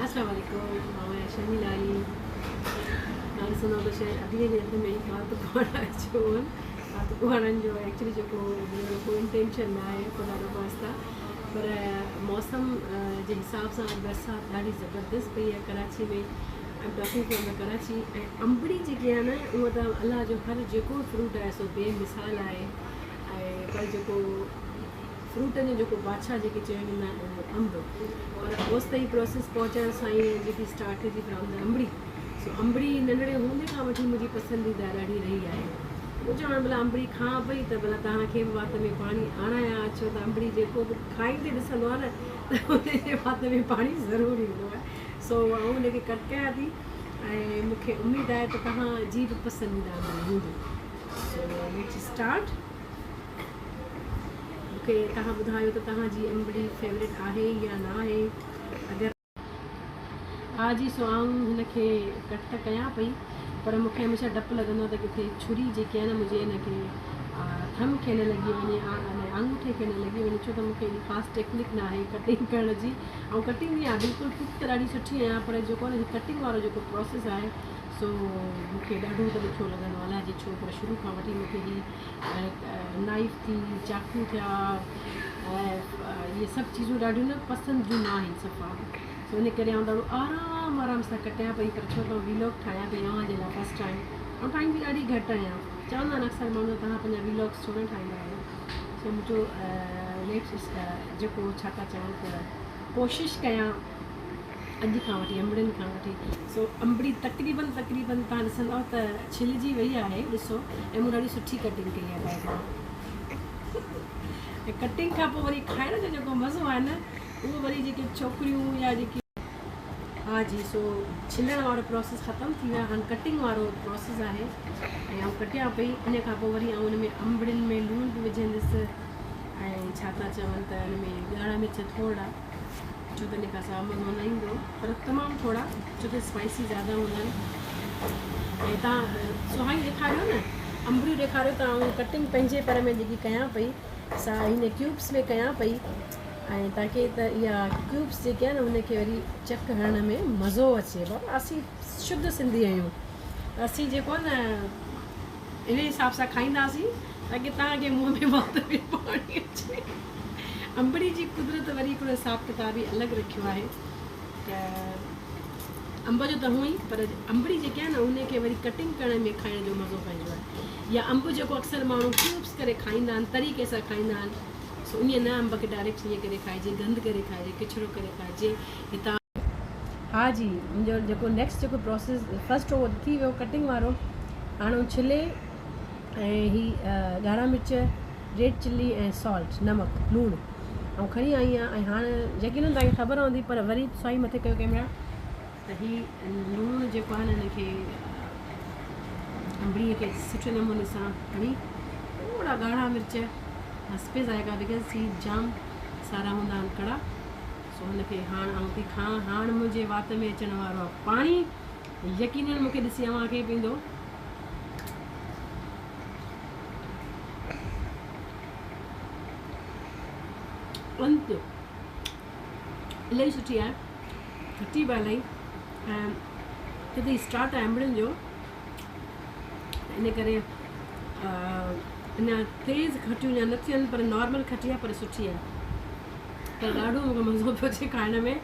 السلام عليڪم مان آهيان شميل علي توهان ڏسندو ته شايد اديء جي هٿ ۾ هي ڪات ڪهاڙا ڇو آهن ڪات ڪهاڙن جو ايڪچولي جيڪو منهنجو ڪو انٽينشن نه آهي خدا نخواسته پر موسم جي حساب سان اڄ برسات ڏاڍي زبردست پئي آهي Karachi ۾ I'm talking from the Karachi ۽ انبڙي جيڪي آهي نه اها ته الله جو هر جيڪو فروٽ آهي سو بي مثال آهي ۽ پر جيڪو فروٽن جو جيڪو بادشاهه جيڪي چيو ويندو آهي اهو انب پر اوستائين پروسيس پهچڻ سان ئي جيڪي اسٽارٽ ٿئي ٿي فرام the انبڙي سو انبڙي ننڍڙي هوندي کان وٺي منهنجي پسنديده ڏاڍي رهي آهي مون چيو هاڻ ڀلا انبڙي کان پئي ته ڀلا توهان کي به وات ۾ پاڻي آڻايان ڇو ته انبڙي جيڪو به کائيندي ڏسندو آهي نه ته ان جي وات ۾ پاڻي ضرور ايندو آهي سو آئون ان کي ڪٽ ڪيان ٿي ۽ مون کي اميد آهي ته توهان جي به پسنديده انبڙي هوندي سو let's start مون کي توهان ٻڌايو ته توهان جي انبڙي فيورٽ آهي يا نه آهي اگر ها جي سو آئون هن کي ڪٽ ته ڪيان پئي پر مون کي هميشه ڊپ لڳندو آهي ته ڪٿي ڇري جيڪي آهي نه منهنجي هن کي ٿم کي نه لڳي وڃي آڱوٺي کي نه لڳي وڃي ڇو ته مون کي ايڏي خاص ٽيڪنڪ نه آهي ڪٽنگ ڪرڻ جي آئون ڪٽيندي آهيان بلڪل ڪڪ ته ڏاڍي سٺي آهيان پر جيڪو آهي نه ڪٽنگ وارو جيڪو پروسيس آهي سو مون کي ڏاڍو ته ڏکيو لڳندو آهي الائجي ڇو پر شروع کان وٺي مون کي هي نائف ٿي چاقو ٿيا ۽ اهي سڀ چيزون ڏاڍيون نه پسند جون نه آهن صفا سو ان ڪري آئون ڏاڍو آرام آرام سان ڪٽيان پئي پر ڇو ته آئون ويلاگ ٺاهيان پئي اوهان جي لاء فرسٽ ٽائيم آئون ٺاهيندي ڏاڍي گهٽ آهيان چوندا آهن اڪثر ماڻهو توهان پنهنجا ويلاگس ڇو نه ٺاهيندا آهيو سو مون چيو ليٽس جيڪو ڇا ٿا چون ته ڪوشش ڪيان اڄ کان وٺي انبڙين کان وٺي سو انبڙي تقريبن تقريبن تان ڏسندؤ ته ڇلجي وئي آهي ڏسو ۽ مون ڏاڍي سٺي ڪٽنگ ڪئي آهي بائي ۽ ڪٽنگ کان پوء وري کائڻ جو جيڪو مزو آهي نه اهو وري جيڪي ڇوڪريون يا جيڪي ها جي سو ڇلڻ وارو پروسيس ختم ٿي ويو هاڻي ڪٽنگ وارو پروسيس آهي ۽ آئون ڪٽيان پئي ان کان پوء وري آئون ان ۾ انبڙين ۾ لوڻ به وجهندس ۽ ڇا ٿا چون ته ان ۾ ڳاڙها مرچ ٿورڙا ڇو ته ان کان سواء مزو نه ايندو پر تمام ٿورا ڇو ته اسپائسي زياده هوندا آهن ۽ تان سهائي ڏيکاريو نه انبڙيون ڏيکاريو ته آئون ڪٽنگ پنهنجي پر ۾ جيڪي ڪيان پئي سا هن ڪيوبس ۾ ڪيان پئي ۽ تاڪي ته اها ڪيوبس جيڪي آهن ان کي وري چڪ هڻڻ ۾ مزو اچي بابا اسين شڌ سنڌي آهيون اسين جيڪو آهي نه ان حساب سان کائينداسين تاڪي توهان کي منهن ۾ وات ۾ پاڻي اچي. انبڙي جي قدرت وري هڪڙو حساب ڪتاب ئي الڳ رکيو آهي ته انب جو ته هونئن ئي پر انبڙي جيڪي آهي نه ان کي وري ڪٽنگ ڪرڻ ۾ کائڻ جو مزو پنهنجو آهي يا انب جيڪو اڪثر ماڻهو ڪيوبس ڪري کائيندا آهن طريقي سان کائيندا آهن سو ائين نه انب کي ڊائريڪٽ ائين ڪري کائجي گند ڪري کائجي ڪچرو ڪري کائجي هتان ها جي منهنجو جيڪو نيڪسٽ جيڪو پروسيس فرسٽ هو ٿي ويو ڪٽنگ وارو هاڻي ڇلي ۽ هي ڳاڙها مرچ ريڊ چلي ۽ سالٽ، نمڪ، لوڻ، آئون کڻي آئي آهيان ۽ هاڻ يقينن توهان کي خبر هوندي پر وري سائي مٿي ڪيو ڪيمرا ته هي لوڻ جيڪو آهي نه هن کي انبڙي کي سٺي نموني سان هڻي ٿورا ڳاڙها مرچ حسب ذائقه because هي جام سارا هوندا آهن ڪڙا سو هن کي هاڻ آئون ٿي کان هاڻ منهنجي وات ۾ اچڻ وارو آهي پاڻي يقينن مون کي ڏسي اوهان کي به ايندو. انت الاهي سٺي آهي کٽي به الاهي ۽ هتي اسٽارٽ آهي انبڙين جو ان ڪري اڃا تيز کٽيون اڃا نه ٿيون آهن پر نارمل کٽي آهي پر سٺي آهي پر ڏاڍو مونکي مزو پيو اچي کائڻ ۾